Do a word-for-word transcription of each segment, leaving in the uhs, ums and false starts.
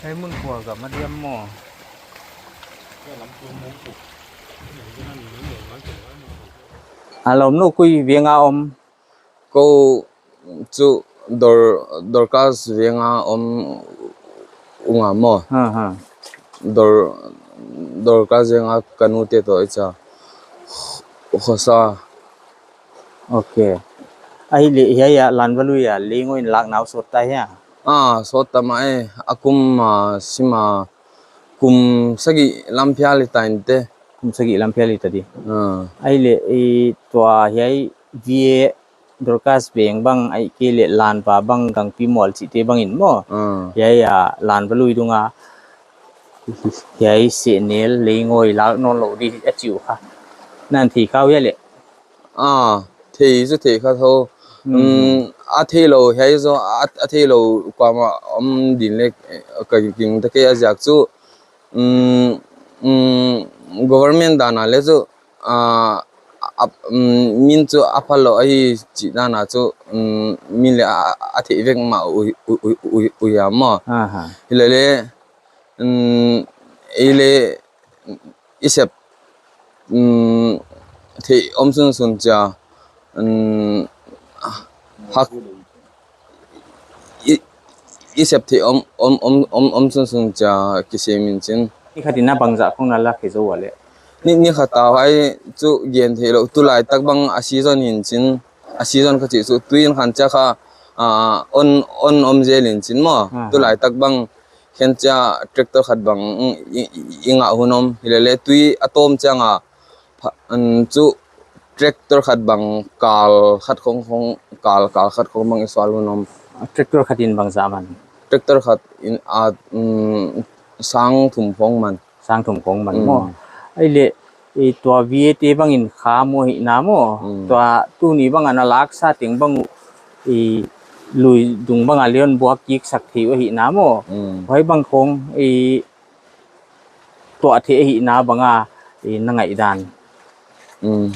Hei mun khua gam a diam maw? A lawm nu koi veng a om? Kou chu Dor, Dorcas veng a om ung a maw. Ha, ha. Dor, Dorcas veng a ka nu te toh i cha. Khosa. Ok. Ahihleh hiai a Lanvalui a Leingoi in lak nau sawt ta hia? Ah, sawt ta mah e. A kum, ah, sim a kum sagih lam phial i ta in te. Kum sagih lam phial i ta di. Ah. Ahihleh i tua hiai V A Dorcas veng bang ahihkeileh Lanva bang Gangpimual chihte bang in maw. Ah. Hiai a Lanvalui dung a hiai sehnel Leingoi lak nawnlou di a chi uh kha. Na thei kha uh hia leh? Ah, thei chu thei kha tho. Hmm. Um, a theilou hiai zaw, a, a theilou kuamah om din leh, eh, ka ging ta kei a ziak chu. Um, um, government dan a leh chu, ah, a, um, min chu a phal lou ahi chih dan a chu, um, min leh a, a, a theih vek mah uh, uh, uh, uh, uh, uh, uh, maw. Aha. Hilele, um, ei leh i sep, um, theih om sunsun chia, um, hak, i, i sep theih om, om, om, om, om sunsun chia kisem in chin. Ni khat in a bangzah khong na lak hi zou a leh? Ni, ni khat a huai chu gen theilou, tulaitak bang a season in chin, a season kha chih chu tui in khan chia kha, ah, on, on om zel in chin maw. Aha. Tulaitak bang khen chia tractor khat bang, mm, i, i, i ngah hun om. Hilele tui a tawm chiang a, pha-, um, chu tractor khat bang kal khat khong khong, kal, kal khat khong bang i sual hun om. Tractor khat in bangzah man? Tractor khat in a, um, sang thum khong man. Sang thum khong man maw. Mm. Ahihleh, i tua V A te bang in kha maw hi na maw. Mm. Tua tuni bang a na lak sa teng bang uh, i lui dung bang a leh hon buak kik sak thei uh hi na maw. Mm. Huai bang khong, i tua thei hi na bang a, i na ngaihdan. Mm.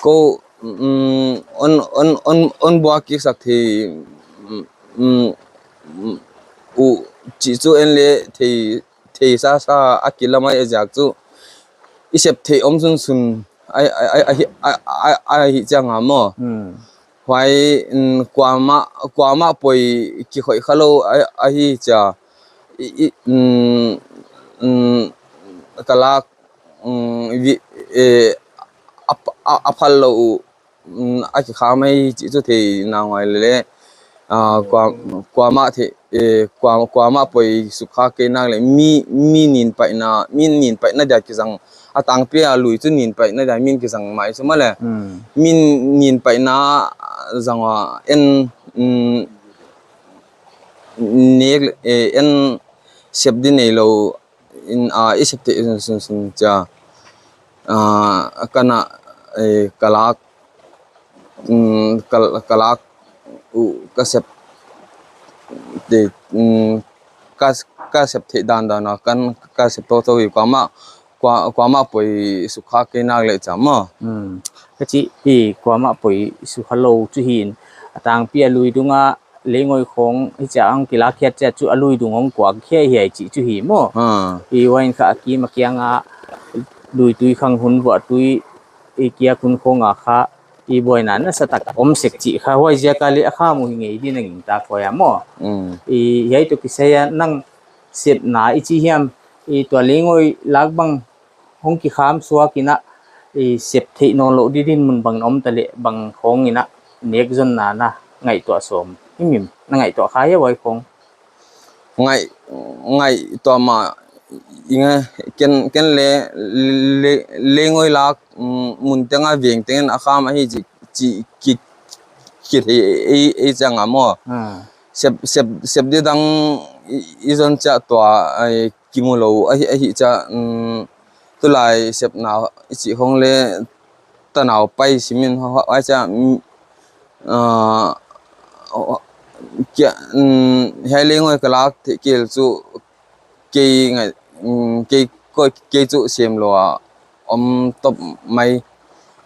Kou, mm, on, on, on, on buak kik sak thei, mm, mm, mm, uh, chih chu en leh thei, thei sasa a kilamai a ziak chu. I sep theih om sunsun, ai, ai, ai, ai, ai, ai, ai hi chiang a maw. Hmm. Huai, mm, kuamah, kuamah poi kikhoih khalou, ai, ahi chia. I, i, mm, mm, ka lak, mm, vi, eh, a, a, a phal lou uh, mm, a kikha mai chih chu thei na ngai lele. Ah, kua, kuamah thei, eh, kua, kuamah poi sukha kei nak leh mi, mi nin paihna, mi nin paihna dia kizang. A tangpi a lui chu nin paihna dia min kizang mai chu maw le. Hmm. Min nin paihna zang a en, mm, nek, eh, en sep di neilou in, ah, i sep theih sunsun chia. Ah, kana, eh, ka lak, mm, ka, ka lak uh, ka sep theih, mm, ka, ka sep theih dandan a, kan ka sep thotho hi kuamah, kua, kuamah poi sukha kei nak leh chia maw. Hmm. Ka chih hi kuamah poi sukha lou chu hin, a tangpi a lui dung a Leingoi khong, hichia hong kilak khiat chia chu a lui dung hong kuak khia hiai chih chu hi maw. Ha. I huai in kha a kim a kiang a lui tui khang hun vuah tui i kia kun khong a kha i buaina nasatak om sek chih kha huai ziak a leh a kham uh hi ngei di na ging ta khoi a maw. Mm. I hiai toh kisai a nang sepna i chi hiam, i tua Leingoi lak bang hong kikham suak in a, i sep theih nawnlou di dinmun bang om ta leh bang khong in a nek zonna na ngaihtuah sawm himhim, na ngaihtuah kha hia huai khong? Ngaih, ngaihtuah mah ing e, ken, ken leh, leh, Leingoi lak, mm, mun teng a veng teng in a kham ahi chih, chih ki, kithei ei, ei chiang a maw. Ah. Sep, sep, sep di dang i, i zon chia tua, ai, kimu lou ahi, ahi chia, mm, tulai sepna i chih khong leh tanau pai simin ho, ho, ai chia, mm, ah, o, o, kia, mm, hiai Leingoi ka lak theih kei chu kei ngai, mm, kei ko, kei chu sem lou a om top mai.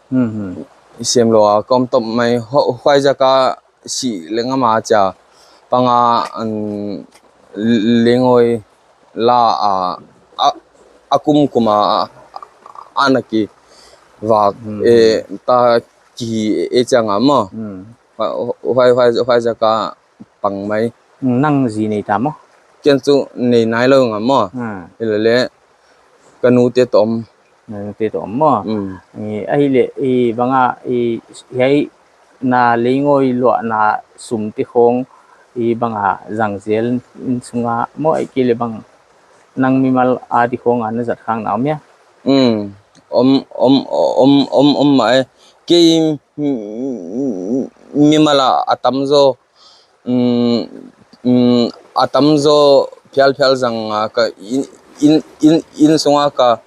Hmm, hmm. Sem lou a ka om top mai ho, huai ziak a si leng ama chia panga, mm, Leingoi la a, a, a kum kum a, a, ana kivak, hmm, eh, ta ki e chang a maw. Hmm. Huai, huai, huai, huai ziak a pang mai. Nang zi nei ta maw? Ken chu nei nailou nga maw. Hmm. Hilele ka nute toh om. Nute toh om maw. Hmm. I, ahihleh, i bang a, i, hiai na leingoi luahna sum te khong, i bang a zang zel in sung a maw, ahihkeileh bang nang mimal a di khong a na zat khak na om hia? Hmm. Om, om, om, om, om mai. Kei, mm, mimal a a tam zaw, mm, mm, a tam zaw phial phial zang a ka in, in, in, in sung a ka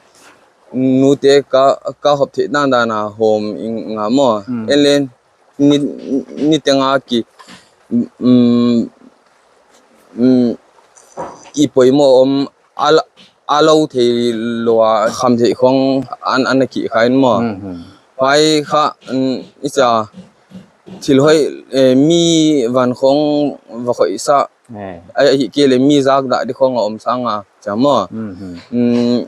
nute ka, ka hop theih dan dan a hawm in nga maw. Hmm. Enlen ni, niteng a ki, mm, mm, i poimoh om a la, a lou theilou a kham theih khong an, ana kihkha in maw. Hmm, hmm. Huai kha, mm, i chia thil hoih, eh, mi van khong va khoih sa. Eh. Ahihkeileh mi zak dah di khong a om sang a chia maw. Hmm, hmm. Mm,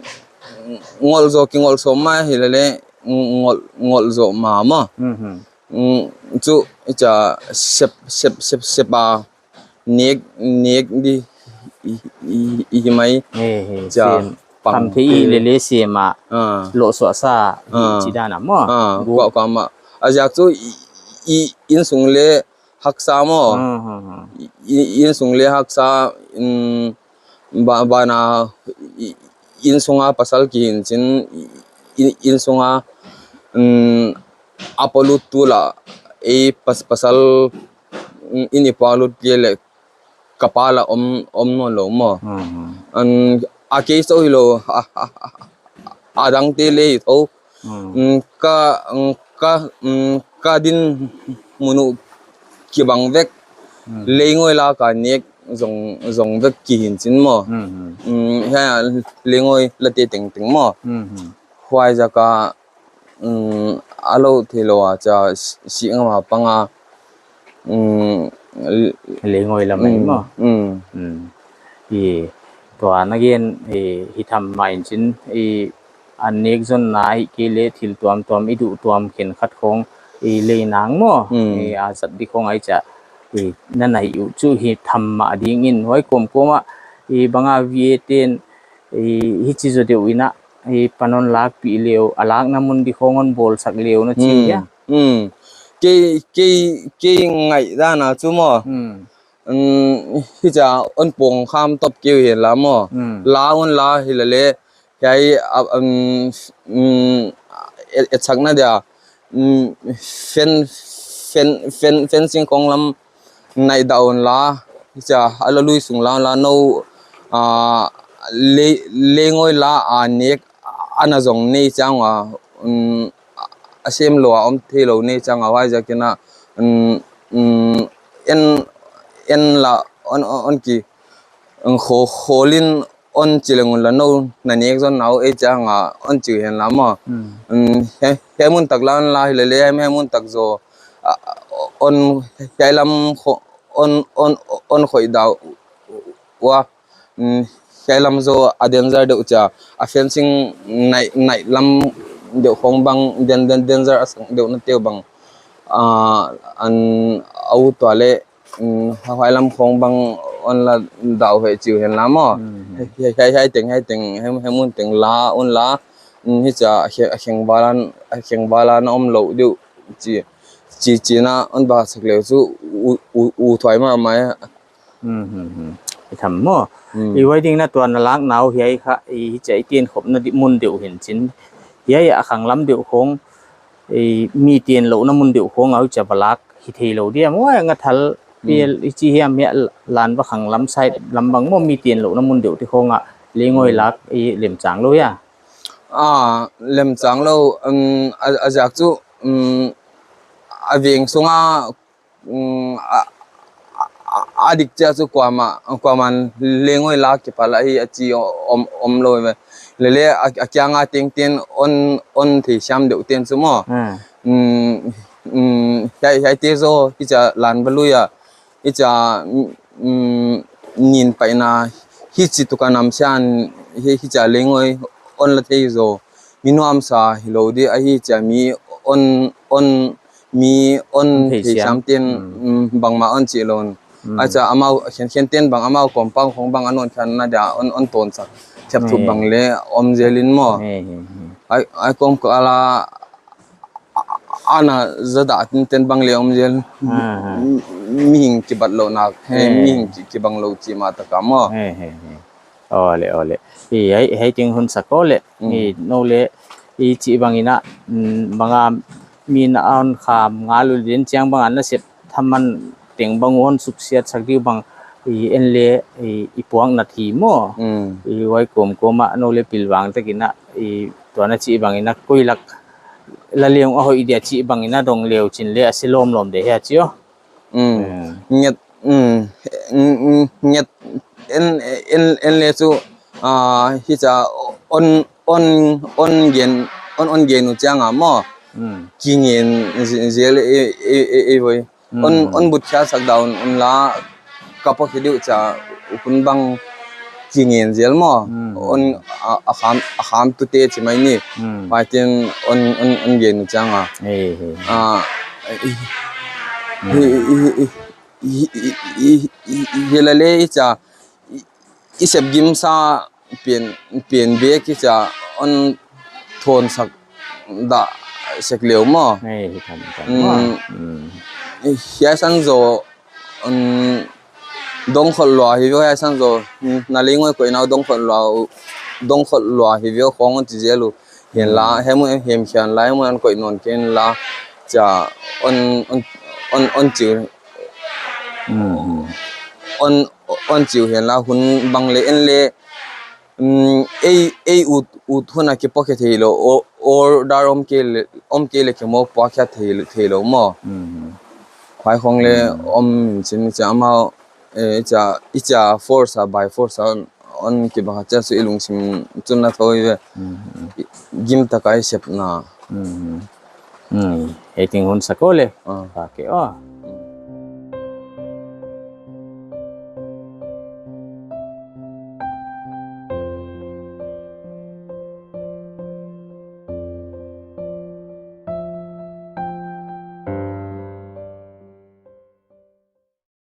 ngol zaw kingol sawm mai hilele ngol, ngol zaw ma maw. Hmm, hmm. Mm, chu i chia sep, sep, sep, sep a nek, nek di i, i, i hi mai. He, he, chia sem. Pang tham thei te. Hilele sem a. Ah. Lo suah sa hi, ah, chi dan a maw. Ah, gu. Kua, kua ma. A ziak chu i, i, in sung le haksa maw. Ah, ah, ah. I, i, in sung le haksa, mm, ba, bana, i, in sung a pasal ki hin chin, i, in sung a, mm, a polut tu la, ei pas, pasal, mm, in i polut ke le ka pa la om, om nawnlou maw. Mhm. An, a kei sou hilou, a, a, a, a dang te le hi tho. Mhm. Mm, ka, mm, ka, mm, ka dinmun uh kibang vek. Mhm. Leingoi la ka nek zong, zong vek ki hin chin maw. Mhm. Mm, hiai leingoi la te tengteng maw. Mhm. Huai ziak a mm, a lou theilou a chia si, si ngam a pang a, mm, leingoi la mai maw. Mm. Mm. I tua na gen, i, hi tham mai in chin, i, an nek zonna ahihkeileh thil tuamtuam i duh tuam khenkhat khong i lei nang maw. Mm. I, a zat di khong ai chia, i, na na hi uh chu hi tham mah ding in huai kawmkawm a, i, bang a V A ten, i, hichi zaw deuh in a, i, pan hon lakpih leh uh, a lakna mun di khong hon bawlsak leh uh na chi hia? Hmm. Kei, kei, kei ngaihdan a chu maw. Hmm. Hmm, hichia hon pawng kham top kei uh hen la maw. Hmm. La un la hilele, hiai, a, um, um, et, etsakna dia, mm, fen, fen, fen, fencing khong lam nai dah un la, chia a la lui sung la, la nou, ah, le, leingoi la a nek ana zong nei chiang a, mm, a sem lou a om theilou nei chiang a, huai ziak in a, mm, mm, en, en la, on, on, on ki, mm, kho, kholin on chi leng un la nou na nek zonna uh ei chiang a on chi uh hen la maw. Hmm. Um, he, he mun tak la on la hilele, he, he mun tak zaw, a, a, on hiai lam kho, on, on, on khoih dah ua, um, hiai lam zaw a danger deuh chia, a fencing nai, nai lam deuh khong bang, dan, dan, danger a sang deuh na teu bang, ah, an, a u tua le, mm, huai lam khong bang on la dah uh hen chi uh hen la maw. Mm. Hiai, hiai, hiai teng, hiai teng, hiai, hiai mun teng la, un la, mm, hichia a kheng, a kheng val a, a kheng val a na om lou deuh chi, chi, chi na on ba sak leh uh chu u, u, u thuai mahmah a. Mm, mm, mm. I tham maw. Mm. I huai ding na tua na lakna uh hiai kha, i hichia i ten khopna di mun deuh hin chin. Hiai a khang lam deuh khong, i, mi ten louhna mun deuh khong a huchia va lak hi theilou dia maw, a ngathal pel i chi hiam hia, lan va khang lam side lam bang maw, mi ten louhna mun deuh te khong a leingoi lak i lemchang lou hia? Ah, lemchang lou, um, a, a ziak chu, um, a veng sung a, um, a, a, a, a dik chia chu kuamah, kuamah leingoi lak kiphal ahi a chi om, om lou ve. Lele a, a kiang a tengteng on, on thei siam deuh ten chu maw. Hmm. Um, um, hiai, hiai te zaw, hichia lan va lui a, hichia, um, nin paina hichi tu ka nam sian, hi, hicha leng oi, on la thei zo. Mi nuam sa hi lo di, a hicha mi on, on, mi on Thei thei siam. siam ten, Mm. mm, bangma on chi lo. Mm. Acha amau, khen khen ten bang amau compound khong bang anon khan na dia on, on ton sa. Thiap thup Mm. bang le om zel in maw. Mm, mm, mm. Ai, ai kom ka la, ana zada tin ten bang le om zel. Ah, ah. Mihing kibat lo nak, eh, Hmm. mihing ki, kibang lo chi ma ta ka maw. Eh, eh, eh. Ole, ole. I, hei, hei ting hun sa ko le. Hmm. I, nou le, i chi bang ina, mm, banga mi na on kham nga lu din chiang banga na sep thaman teng bang hon suksiat sak diu bang i en le i, i puang na thi maw. Hmm. I huai kom koma nou le pilvang tak ina i tua na chi bang ina koi lak la leng a hoih dia chi bang ina dong leu chin le a se lawmlawm de hia chi o. Mm. Mm. Nget, mm, mm, mm, nget, en, en, en le chu, ah, hicha on, on, on gen, on, on gen u chiang a maw. Mm. Kingen zi-, zel e, e, e, e voi. On, Mm. on but khia sak down, on la ka pawt hi diu cha, hun bang kingen zel maw. Mm. On a, a kham, a kham tu te chi mai ni. Mm. Pai tin on, on, on gen u chiang a. Eh, eh. Ah, i, Mm. i, i, i, i, i, i, i, i, la le i cha, i, i sep gim sa pen, pen bek i cha, on thon sak da sek leu maw. Eh, hi kan, kan Mm. maw. Mm. Hiai san zo, um, dong khol lua hi vio hiai san zo, um, na leng oi koih nau dong khol lua u, dong khol lua hi vio khong on chi zel u. Hian la, Mm. hem u, hem khian la, hem u an koih non ken la, cha on, on, on, on chiu. Mm, mm. On, on chiu hian la, hun bang le en le, um, ei, ei ut, ut hun a kipocket thei lo, o, order om kei le, om kei le kemawk pawh a khia thei, thei lo maw. Mm. Huai khong le Mm. om chin cha amau, eh, i cha, i cha force a, by force a, on, on kibang a cha su i lungsim chun na thoi ve. Mm. I, gim taka i sep na. Mm. Mm. Hei ting hun sa ko le. Ah. Ka ke, oh.